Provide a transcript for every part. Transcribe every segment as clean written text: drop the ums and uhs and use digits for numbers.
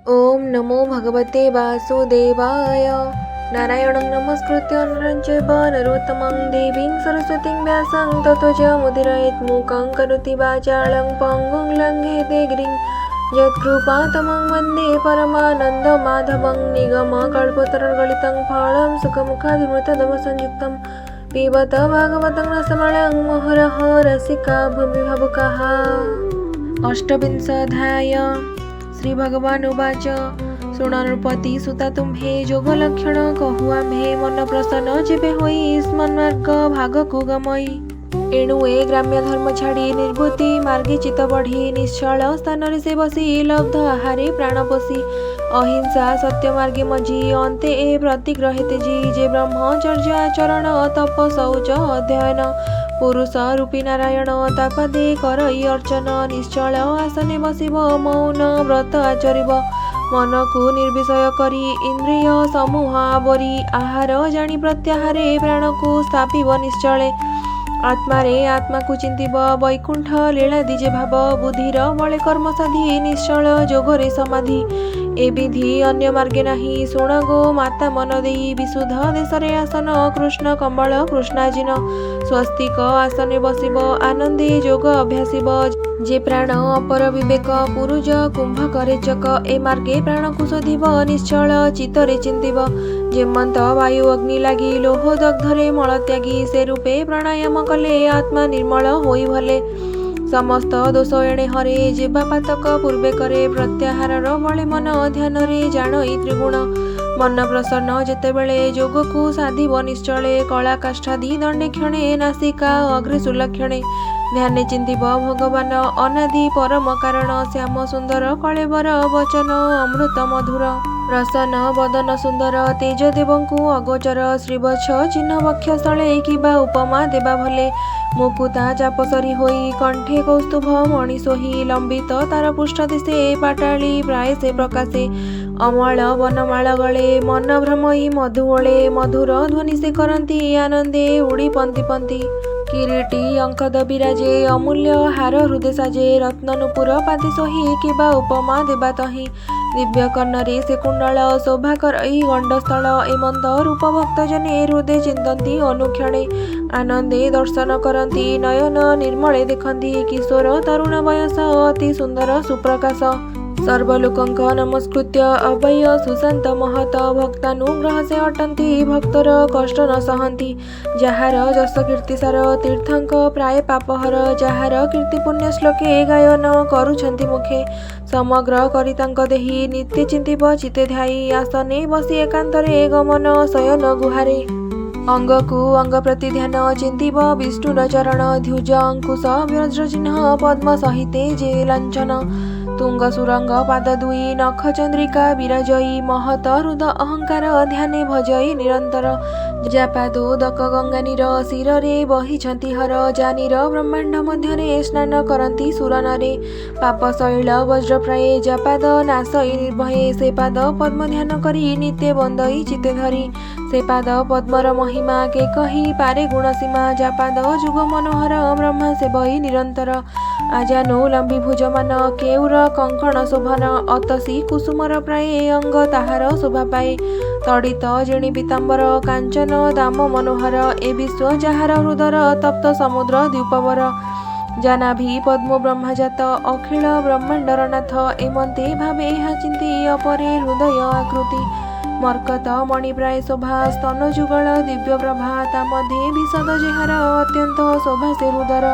ଓମ୍ ନମୋ ଭଗବତେ ବାସୁଦେବାୟ। ନାରାୟଣଂ ନମସ୍କୃତ୍ୟ ନରଂ ଚୈବ ନରୋତ୍ତମଂ ଦେବୀଂ ସରସ୍ୱତୀଂ ବ୍ୟାସଂ ତତୋ ଜୟମୁଦୀରୟେତ୍। ମୂକଂ କରୋତି ବାଚାଳଂ ପଙ୍ଗୁଂ ଲଙ୍ଘୟତେ ଗିରିଂ ଯତ୍କୃପାତମଂ ବନ୍ଦେ ପରମାନନ୍ଦମାଧବଂ। ନିଗମକଳ୍ପତରୁର୍ଗଳିतं ଫଳଂ ସୁଖମୁଖାଦମୃତଦମସଂଯୁକ୍तं ପିବତ ଭାଗବତଂ ରସମାଳଂ ମୁହୁରହୋ ରସିକା ଭୂମି ଭାବୁକାः। ଅଷ୍ଟବିଂଶ ଅଧ୍ୟାୟ। ଶ୍ରୀ ଭଗବାନ ଉବାଚ। ଶୁଣ ନୃପତି ସୁତା ତୁମ୍ଭେ, ଯୋଗ ଲକ୍ଷଣ କହୁ ଆମ୍ଭେ। ମନ ପ୍ରସନ୍ନ ଯେବେ ହୋଇ, ସନ୍ମାର୍ଗ ଭାଗକୁ ଗମଇ। ଏଣୁ ଏ ଗ୍ରାମ୍ୟ ଧର୍ମ ଛାଡ଼ି, ନିବୃତ୍ତି ମାର୍ଗେ ଚିତ୍ତ ବଢ଼ି। ନିଶ୍ଚଳ ସ୍ଥାନରେ ସେ ବସି, ଲବ୍ଧ ଆହାରେ ପ୍ରାଣ ପୋଷି। ଅହିଂସା ସତ୍ୟ ମାର୍ଗେ ମଜି, ଅନ୍ତେ ଏ ପ୍ରତିଗ୍ରହେ ତେଜି। ଯେ ବ୍ରହ୍ମଚର୍ଯ୍ୟ ଆଚରଣ, ତପ ଶୌଚ ଅଧ୍ୟୟନ, ପୁରୁଷ ରୂପୀ ନାରାୟଣ ତା ପାଦେ କରଇ ଅର୍ଚ୍ଚନ। ନିଶ୍ଚଳ ଆସନେ ବସିବ, ମୌନ ବ୍ରତ ଆଚରିବ। ମନକୁ ନିର୍ବିଷୟ କରି, ଇନ୍ଦ୍ରିୟ ସମୂହ ଆବରି। ଆହାର ଜାଣି ପ୍ରତ୍ୟାହାରେ, ପ୍ରାଣକୁ ସ୍ଥାପିବ ନିଶ୍ଚଳେ। ଆତ୍ମାରେ ଆତ୍ମାକୁ ଚିନ୍ତିବ, ବୈକୁଣ୍ଠ ଲୀଳାଦି ଯେ ଭାବ। ବୁଦ୍ଧିର ବଳେ କର୍ମ ସାଧି, ନିଶ୍ଚଳ ଯୋଗରେ ସମାଧି। ଏ ବିଧି ଅନ୍ୟ ମାର୍ଗେ ନାହିଁ, ଶୁଣ ଗୋ ମାତା ମନ ଦେଇ। ବିଶୁଦ୍ଧ ଦେଶରେ ଆସନ, କୃଷ୍ଣ କମ୍ବଳ କୃଷ୍ଣାଜିନ। ସ୍ୱସ୍ତିକ ଆସନେ ବସିବ, ଆନନ୍ଦେ ଯୋଗ ଅଭ୍ୟାସିବ। ଯେ ପ୍ରାଣ ଅପର ବିବେକ, ପୁରୁଷ କୁମ୍ଭକ ରେଚକ। ଏ ମାର୍ଗେ ପ୍ରାଣକୁ ଶୋଧିବ, ନିଶ୍ଚଳ ଚିତ୍ତରେ ଚିନ୍ତିବ। ଯେମନ୍ତ ବାୟୁ ଅଗ୍ନି ଲାଗି, ଲୌହ ଦଗ୍ଧରେ ମଳତ୍ୟାଗି। ସେ ରୂପେ ପ୍ରାଣାୟାମ କଲେ, ଆତ୍ମା ନିର୍ମଳ ହୋଇ ଭଲେ। ସମସ୍ତ ଦୋଷ ଏଣେ ହରେ, ଯେବା ପାତକ ପୂର୍ବେ କରେ। ପ୍ରତ୍ୟାହାରର ବଳେ ମନ, ଧ୍ୟାନରେ ଜାଣଇ ତ୍ରିଗୁଣ। ମନ ପ୍ରସନ୍ନ ଯେତେବେଳେ, ଯୋଗକୁ ସାଧିବ ନିଶ୍ଚଳେ। କଳା କାଷ୍ଠାଦି ଦଣ୍ଡେ କ୍ଷଣେ, ନାସିକା ଅଗ୍ରେ ସୁଲକ୍ଷଣେ। ଧ୍ୟାନେ ଚିନ୍ତିବ ଭଗବାନ, ଅନାଦି ପରମ କାରଣ। ଶ୍ୟାମ ସୁନ୍ଦର କଳେବର, ବଚନ ଅମୃତ ମଧୁର। ପ୍ରସନ୍ନ ବଦନ ସୁନ୍ଦର, ତେଜ ଦେବଙ୍କୁ ଅଗୋଚର। ଶ୍ରୀବତ୍ସ ଚିହ୍ନ ବକ୍ଷସ୍ଥଳେ, କିବା ଉପମା ଦେବା ଭଲେ। ମୁକୁତା ଚାପସରି ହୋଇ, କଣ୍ଠେ କୌସ୍ତୁଭ ମଣି ଶୋହି। ଲମ୍ବିତ ତାର ପୃଷ୍ଠ ଦେଶେ, ପାଟାଳି ପ୍ରାୟ ସେ ପ୍ରକାଶେ। ଅମଳ ବନମାଳ ଗଳେ, ମନ ଭ୍ରମଇ ମଧୁ ଓଳେ। ମଧୁର ଧ୍ୱନି ସେ କରନ୍ତି, ଆନନ୍ଦେ ଉଡ଼ି ପନ୍ତି ପନ୍ତି। କିରୀଟି ଅଙ୍କଦ ବିରାଜେ, ଅମୂଲ୍ୟ ହାର ହୃଦେ ସାଜେ। ରତ୍ନ ନୂପୁର ପାଦେ ସୋହି, କିବା ଉପମା ଦେବା ତହିଁ। ଦିବ୍ୟ କର୍ଣ୍ଣରେ ସେ କୁଣ୍ଡଳ, ଶୋଭା କରଇ ଗଣ୍ଡସ୍ଥଳ। ଏମନ୍ତ ରୂପ ଭକ୍ତଜନେ, ହୃଦେ ଚିନ୍ତନ୍ତି ଅନୁକ୍ଷଣେ। ଆନନ୍ଦେ ଦର୍ଶନ କରନ୍ତି, ନୟନ ନିର୍ମଳେ ଦେଖନ୍ତି। କିଶୋର ତରୁଣ ବୟସ, ଅତି ସୁନ୍ଦର ସୁପ୍ରକାଶ। ସର୍ବଲୋକଙ୍କ ନମସ୍କୃତ୍ୟ, ଅବ୍ୟୟ ସୁଶାନ୍ତ ମହତ। ଭକ୍ତାନୁଗ୍ରହ ସେ ଅଟନ୍ତି, ଭକ୍ତର କଷ୍ଟ ନ ସହନ୍ତି। ଯାହାର ଯଶ କୀର୍ତ୍ତିସାର, ତୀର୍ଥଙ୍କ ପ୍ରାୟ ପାପହର। ଯାହାର କୀର୍ତ୍ତି ପୁଣ୍ୟ ଶ୍ଲୋକେ, ଗାୟନ କରୁଛନ୍ତି ମୁଖେ। ସମଗ୍ର କରି ତାଙ୍କ ଦେହି, ନିତ୍ୟ ଚିନ୍ତିବ ଚିତ୍ତେ ଧ୍ୟାୟି। ଆସନେ ବସି ଏକାନ୍ତରେ, ଗମନ ଶୟନ ଗୁହାରେ। ଅଙ୍ଗକୁ ଅଙ୍ଗ ପ୍ରତି ଧ୍ୟାନ, ଚିନ୍ତିବ ବିଷ୍ଣୁର ଚରଣ। ଧ୍ୱଜ ଅଙ୍କୁଶ ବଜ୍ର ଚିହ୍ନ, ପଦ୍ମ ସହିତେ ଯେ ଲାଞ୍ଛନ। ତୁଙ୍ଗ ସୁରଙ୍ଗ ପାଦ ଦୁଇ, ନଖ ଚନ୍ଦ୍ରିକା ବିରାଜଇ। ମହତ ହୃଦ ଅହଙ୍କାର, ଧ୍ୟାନେ ଭଜଇ ନିରନ୍ତର। ଯା ପାଦୋଦକ ଗଙ୍ଗାନୀର, ଶିରରେ ବହିଛନ୍ତି ହର। ଯା ନୀର ବ୍ରହ୍ମାଣ୍ଡ ମଧ୍ୟରେ, ସ୍ନାନ କରନ୍ତି ସୁରନରେ। ପାପ ଶୈଳ ବଜ୍ର ପ୍ରାୟେ, ଯା ପାଦ ନାଶଇ ନିର୍ଭୟେ। ସେ ପାଦ ପଦ୍ମ ଧ୍ୟାନ କରି, ନିତ୍ୟେ ବନ୍ଦଇ ଚିତ୍ତେ ଧରି। ସେ ପାଦ ପଦ୍ମର ମହିମା, କେ କହି ପାରେ ଗୁଣ ସୀମା। ଯା ପାଦ ଯୁଗ ମନୋହର, ବ୍ରହ୍ମା ସେବଇ ନିରନ୍ତର। ଆଜାନୁ ଲମ୍ବି ଭୁଜମାନ, କେୟୁର କଙ୍କଣ ଶୋଭନ। ଅତସୀ କୁସୁମର ପ୍ରାୟେ, ଅଙ୍ଗ ତାହାର ଶୋଭା ପାଏ। ତଡ଼ିତ ଜିଣି ପୀତାମ୍ବର, କାଞ୍ଚନ ଦାମ ମନୋହର। ଏ ବିଶ୍ୱ ଯାହାର ହୃଦର, ତପ୍ତ ସମୁଦ୍ର ଦ୍ୱୀପବର। ଯା ନାଭି ପଦ୍ମୁ ବ୍ରହ୍ମାଜାତ, ଅଖିଳ ବ୍ରହ୍ମାଣ୍ଡର ନାଥ। ଏମନ୍ତେ ଭାବେ ଏହା ଚିନ୍ତି, ଅପରେ ହୃଦୟ ଆକୃତି। ମର୍କତ ମଣି ପ୍ରାୟ ଶୋଭା, ସ୍ତନ ଯୁଗଳ ଦିବ୍ୟ ପ୍ରଭା। ତା ମଧ୍ୟେ ବିଶଦ ଯେହାର, ଅତ୍ୟନ୍ତ ଶୋଭା ସେ ହୃଦର।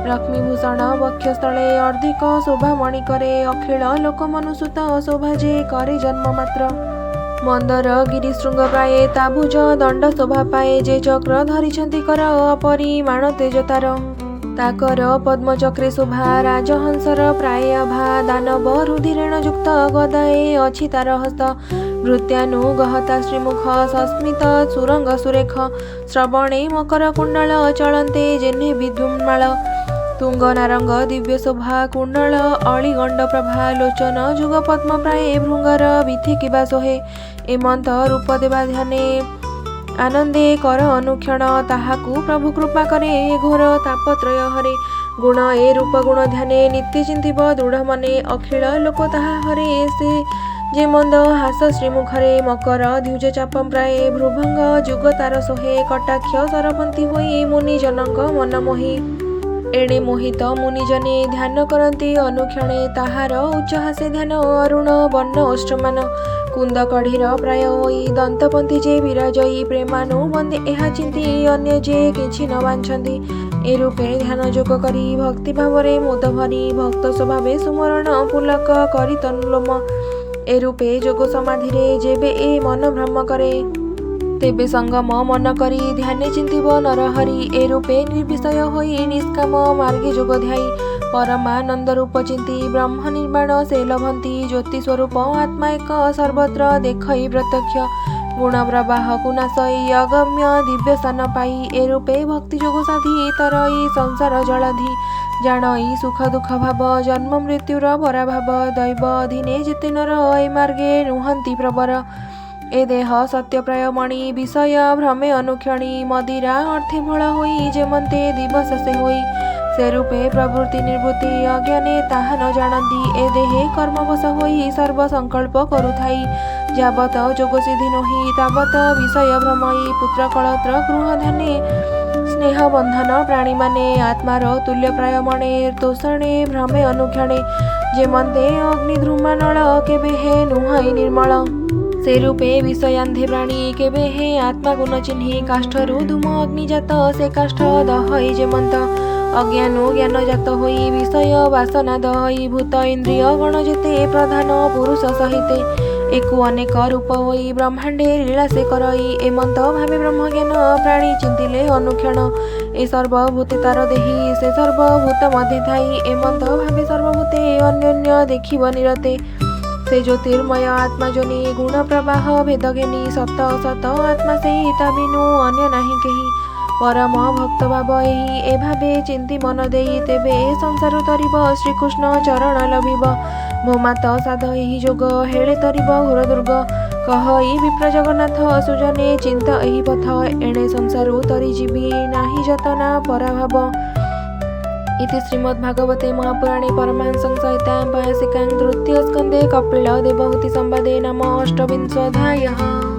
ଲକ୍ଷ୍ମୀଭୂଷଣ ବକ୍ଷସ୍ଥଳେ, ଅର୍ଦ୍ଧେକ ଶୋଭା ମଣି କରେ। ଅଖିଳ ଲୋକ ମନୁସୂତ, ଶୋଭା ଯେ କରେ ଜନ୍ମ ମାତ୍ର। ମନ୍ଦର ଗିରିଶୃଙ୍ଗ ପ୍ରାୟେ, ତା ଭୁଜ ଦଣ୍ଡ ଶୋଭା ପାଏ। ଯେ ଚକ୍ର ଧରିଛନ୍ତି କର, ଅପରିମାଣ ତେଜ ତାର। ତା କର ପଦ୍ମଚକ୍ରେ ଶୋଭା, ରାଜହଂସର ପ୍ରାୟେ ଆଭା। ଦାନବ ରୁଧିରେଣ ଯୁକ୍ତ, ଗଦାଏ ଅଛି ତାର ହସ୍ତ। ଭୃତ୍ୟାନୁଗହତା ଶ୍ରୀମୁଖ, ସସ୍ମିତ ସୁରଙ୍ଗ ସୁରେଖ। ଶ୍ରବଣେ ମକର କୁଣ୍ଡଳ, ଚଳନ୍ତେ ଯେହ୍ନେ ବିଦ୍ୟୁନ୍ମାଳ। ତୁଙ୍ଗ ନାରଙ୍ଗ ଦିବ୍ୟ ଶୋଭା, କୁଣ୍ଡଳ ଅଳି ଗଣ୍ଡ ପ୍ରଭା। ଲୋଚନ ଯୁଗ ପଦ୍ମ ପ୍ରାୟେ, ଭୃଙ୍ଗର ବୀଥି କିବା ଶୋହେ। ଏମନ୍ତ ରୂପ ଦେବା ଧ୍ୟାନେ, ଆନନ୍ଦେ କର ଅନୁକ୍ଷଣ। ତାହାକୁ ପ୍ରଭୁ କୃପା କରେ, ଏ ଘୋର ତାପତ୍ରୟ ହରେ। ଗୁଣ ଏ ରୂପ ଗୁଣ ଧ୍ୟାନେ, ନିତ୍ୟ ଚିନ୍ତିବ ଦୃଢ଼ ମନେ। ଅଖିଳ ଲୋକ ତାହା ହରେ, ସେ ଯେ ମନ୍ଦ ହାସ ଶ୍ରୀମୁଖରେ ମକର ଦ୍ୱିଜ ଚାପ ପ୍ରାୟେ ଭ୍ରୂଭଙ୍ଗ ଯୁଗ ତାର ଶୋହେ କଟାକ୍ଷ ସରପନ୍ତି ହୋଇ ମୁନିଜନଙ୍କ ମନ ମୋହି। ଏଣେ ମୋହିତ ମୁନିଜନେ ଧ୍ୟାନ କରନ୍ତି ଅନୁକ୍ଷଣେ ତାହାର ଉଚ୍ଚହାସେ ଧ୍ୟାନ ଅରୁଣ ବର୍ଣ୍ଣ ଓଷ୍ଠମାନ। କୁନ୍ଦ କଢ଼ୀର ପ୍ରାୟ ହୋଇ ଦନ୍ତପନ୍ତି ଯେ ବିରାଜଇ ପ୍ରେମାନୁବନ୍ଧେ ଏହା ଚିନ୍ତି ଅନ୍ୟ ଯେ କିଛି ନ ବାଞ୍ଛନ୍ତି। ଏ ରୂପେ ଧ୍ୟାନ ଯୋଗ କରି ଭକ୍ତି ଭାବରେ ମୋଦ ଭରି ଭକ୍ତ ସ୍ୱଭାବେ ସୁମରଣ ପୁଲକ କରି ତନୁଲୋମ। ଏ ରୂପେ ଯୋଗ ସମାଧିରେ ଯେବେ ଏ ମନ ଭ୍ରମ କରେ। ତେବେ ସଙ୍ଗମ ମନ କରି ଧ୍ୟାନେ ଚିନ୍ତିବ ନରହରି। ଏ ରୂପେ ନିର୍ବିଷୟ ହୋଇ ନିଷ୍କାମ ମାର୍ଗେ ଯୋଗ ଧ୍ୟାଇ। ପରମାନନ୍ଦ ରୂପ ଚିନ୍ତି ବ୍ରହ୍ମ ନିର୍ବାଣ ସେ ଲଭନ୍ତି। ଜ୍ୟୋତି ସ୍ୱରୂପ ଆତ୍ମା ଏକ ସର୍ବତ୍ର ଦେଖଇ ପ୍ରତ୍ୟକ୍ଷ। ଗୁଣ ପ୍ରବାହକୁ ନାଶଇ ଅଗମ୍ୟ ଦିବ୍ୟ ସ୍ଥାନ ପାଇ। ଏ ରୂପେ ଭକ୍ତି ଯୋଗ ସାଧି ତରଇ ସଂସାର ଜଳଧି। ଜାଣଇ ସୁଖ ଦୁଃଖ ଭାବ ଜନ୍ମ ମୃତ୍ୟୁର ପରାଭାବ। ଦୈବ ଅଧୀନେ ଯେତେ ନର ଏ ମାର୍ଗେ ନୁହନ୍ତି ପ୍ରବର। ଏ ଦେହ ସତ୍ୟପ୍ରାୟ ମଣି ବିଷୟ ଭ୍ରମେ ଅନୁକ୍ଷଣି। ମଦିରା ଅର୍ଥେ ଭୋଳ ହୋଇ ଯେମନ୍ତେ ଦିବସ ସେ ହୋଇ। ସେ ରୂପେ ପ୍ରବୃତ୍ତି ନିବୃତ୍ତି ଅଜ୍ଞାନେ ତାହା ନ ଜାଣନ୍ତି। ଏ ଦେହେ କର୍ମବଶ ହୋଇ ସର୍ବ ସଂକଳ୍ପ କରୁଥାଇ। ଯାବତ ଯୋଗସିଦ୍ଧି ନୋହି ତାବତ ବିଷୟ ଭ୍ରମଇ। ପୁତ୍ର କଳତ୍ର ଗୃହ ଧନେ ସ୍ନେହ ବନ୍ଧନ ପ୍ରାଣୀମାନେ। ଆତ୍ମାର ତୁଲ୍ୟ ପ୍ରାୟ ମଣେ ତୋଷଣେ ଭ୍ରମେ ଅନୁକ୍ଷଣେ। ଯେମନ୍ତେ ଅଗ୍ନି ଧୂମାନଳ କେବେ ହେ ନୁହଇ ନିର୍ମଳ। ସେ ରୂପେ ବିଷୟାନ୍ଧେ ପ୍ରାଣୀ କେବେ ହେ ଆତ୍ମାକୁ ନ ଚିହ୍ନି। କାଷ୍ଠରୁ ଧୂମ ଅଗ୍ନିଜାତ ସେ କାଷ୍ଠ ଦହଇ ଯେମନ୍ତ। ଅଜ୍ଞାନୁ ଜ୍ଞାନ ଜାତ ହୋଇ ବିଷୟ ବାସନା ଦହଇ। ଭୂତ ଇନ୍ଦ୍ରିୟ ଗଣ ଯେତେ ପ୍ରଧାନ ପୁରୁଷ ସହିତେ। ଏକୁ ଅନେକ ରୂପ ହୋଇ ବ୍ରହ୍ମାଣ୍ଡେ ଲୀଳା ସେ କରଇ। ଏମନ୍ତ ଭାବେ ବ୍ରହ୍ମଜ୍ଞାନ ପ୍ରାଣୀ ଚିନ୍ତିଲେ ଅନୁକ୍ଷଣ। ଏ ସର୍ବଭୂତେ ତାର ଦେହି ସେ ସର୍ବଭୂତ ମଧ୍ୟେ ଥାଇ। ଏମନ୍ତ ଭାବେ ସର୍ବଭୂତେ ଅନ୍ୟୋନ୍ୟ ଦେଖିବ ନିରତେ। ସେ ଜ୍ୟୋତିର୍ମୟ ଆତ୍ମା ଯୋନି ଗୁଣ ପ୍ରବାହ ଭେଦ ଘେନି। ସତ ଅସତ ଆତ୍ମା ସେହି ତା ବିନୁ ଅନ୍ୟ ନାହିଁ କେହି। ପରମ ଭକ୍ତ ଭାବ ଏହି ଏ ଭାବେ ଚିନ୍ତି ମନ ଦେଇ। ତେବେ ଏ ସଂସାରୁ ତରିବ ଶ୍ରୀକୃଷ୍ଣ ଚରଣ ଲଭିବ। ଭୋମାତ ସାଧ ଏହି ଯୋଗ ହେଳେ ତରିବ ଘୋର ଦୁର୍ଗ। କହଇ ବିପ୍ର ଜଗନ୍ନାଥ ସୁଜନେ ଚିନ୍ତ ଏହି ପଥ। ଏଣେ ସଂସାରୁ ତରିଯିବି ନାହିଁ ଯତନା ପରାଭାବ। ଇତି ଶ୍ରୀମଦ୍ଭାଗବତେ ମହାପୁରାଣେ ପରମହଂସ୍ୟାଂ ସଂହିତାୟାଂ ପାୟସିକାୟାଂ ତୃତୀୟ ସ୍କନ୍ଧେ କପିଳ ଦେବହୂତି ସମ୍ବାଦେ ନାମ ଅଷ୍ଟବିଂଶୋऽଧ୍ୟାୟଃ।